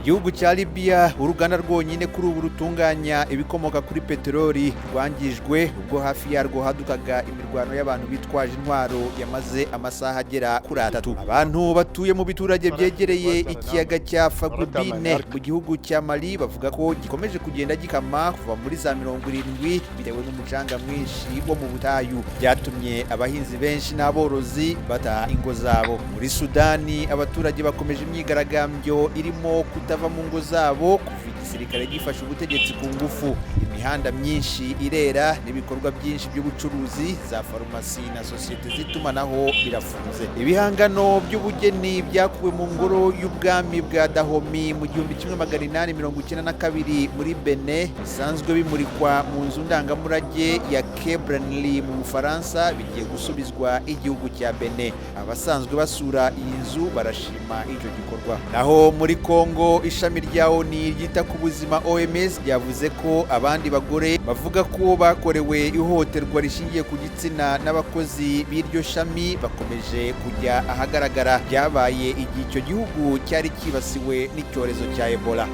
Gihugu cya Libya, uruganda rwonyine kuri ubu rutunganya ibikomoka kuri peteroli rwangijwe ubwo hafi yarwo hadukaga imirwano y'abantu bitwaje intwaro yamaze amasaha agera kuri 3. Abantu batuye mu biturage byegereye ikiyaga cya Fagubine mu gihugu cya Mali bavuga ko gikomeje kugenda gikama kuva muri za 70 bitewe n'umucanga mwinshi wo mu butayu, byatumye abahinzi benshi n'aborozi bata ingo zabo. Muri Sudani, abaturage bakomeje imyigaragambyo irimo kutava mu ngo zabo kuva igisirikare gifashe ubutegetsi ku ngufu. Imihanda myinshi irera n'ibikorwa byinshi by'ubucuruzi, za farumasi na sosiyete z'itumanaho birafunze. Ibihangano by'ubugeni byakuwe mu ngoro y'ubwami bwa Dahomey mu 1892 muri Benin bisanzwe bimurikwa mu nzu ndangamurage ya Quai Branly mu Bufaransa bigiye gusubizwa igihugu cya Benin. Abasanzwe basura iyi nzu barashima icyo gikorwa. Naho muri Kongo, ishami rya ONU ryita ku buzima OMS ryavuze ko abandi bagore bavuga ko bakorewe ihohoterwa rishingiye ku gitsina n'abakozi b'iryo shami bakomeje kujya ahagaragara. Byabaye igihe icyo gihugu cyari cyibasiwe n'icyorezo cya Ebola.